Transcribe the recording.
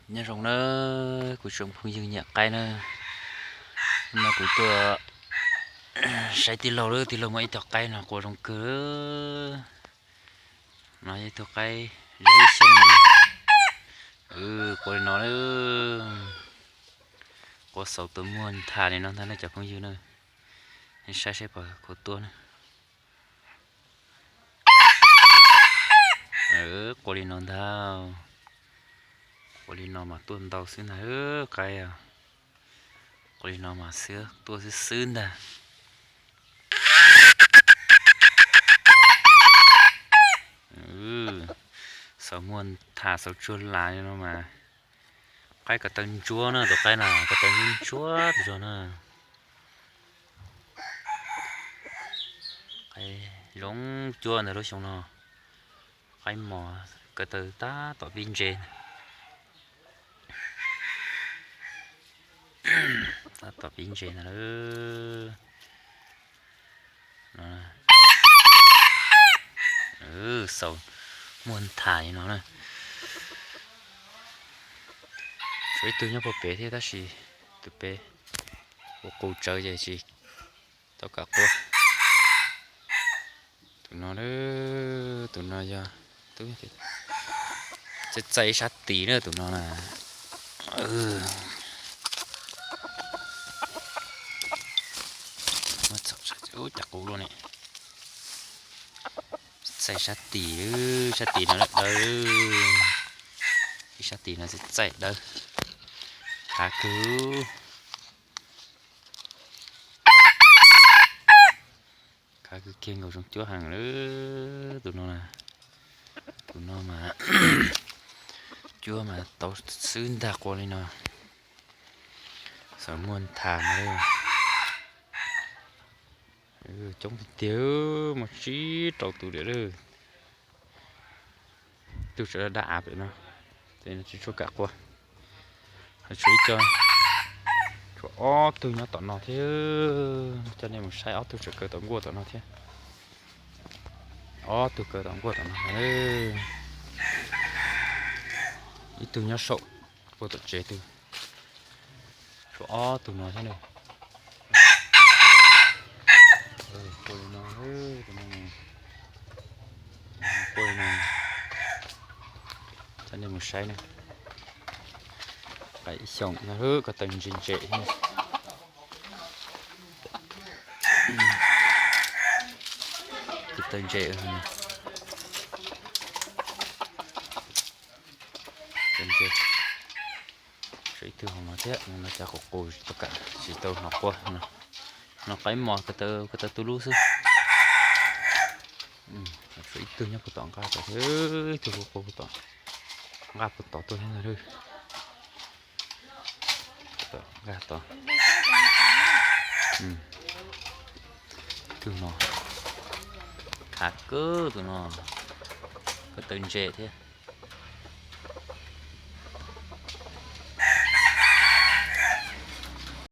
Nyob zoo na, kuv tsoom phooj ywg nyiam qaib na, no kuv tuaj saib tij laug lawm, tij laug muaj ib tog qaib no qua zoo kawg. No yog ib tug qaib zoo ib xyoos, qua li no, qua xaus tus muag nthav li no ntag na cov phooj ywg na. Nej saib saib puas khuv tuaj na. Qua li no ntag, qua li no mas tuaj ntau xwb ntag qaib. Qua li no mas xwb tuaj xwb xwb ntag. Xaus muag nthav xaus tsuag las li no mas. Qaib ko taw ntsuab na, tus qaib no ko taw ntsuab tus zog na. Qaib zoo cuab ntag lub xyoo no. Qaib mos ko taw tab tom pib ntse. Tab tom pib ntse ntag lawm. Xaus muag nthav li no na. Tshuav ib tug nyob puag pem thiab tab sis tus pem qus qus tsawv ces tsis tau kam qua. Tus no, tus no yog txaij txaij ib sab tis na tus no na. Cas qus luaj ne. Txaij sab tis, sab tis no dawb, ib sab tis no txaij dawb. Khav kawg, khav kawg kiag nkaus zoo cuab heev lawm tus no na. Tus no mas cuab mas tau xwb ntag qua li no. Xaus muag nthav no. Coob tiag tiag, muaj tsib rau tus diam lawm. Tug tseem dab av pem no, ces no tsis tshua kam qua. Tshuav ib co, tshuav ob tug nyob tom no thiab. Coj nej mus saib ob tug tseem kaw tom nkuaj tom no thiab. Ob tug kaw tom nkuaj tom no. Ib tug nyob saum puag tom tsev twg. Tshuav ob tug no thiab na. Ua li no, ua li no, coj nej mus saib na. Qaib xyoos no ko taw ntse ntse thiab. Ko taw ntse. Tshuav ib tug hauv no thiab, no cas qus qus tsis tau kam, tsis tau hnov qua no. No qaib mos ko taw tu lub xwb. Tshuav ib tug nyob puag tom nqaj tod thiab, ib tug qua qua puag tom nqaj puag tod tuaj thiab ntag. Tom nqaj tod. Tus no khav kawg, tus no ko taw ntse thiab.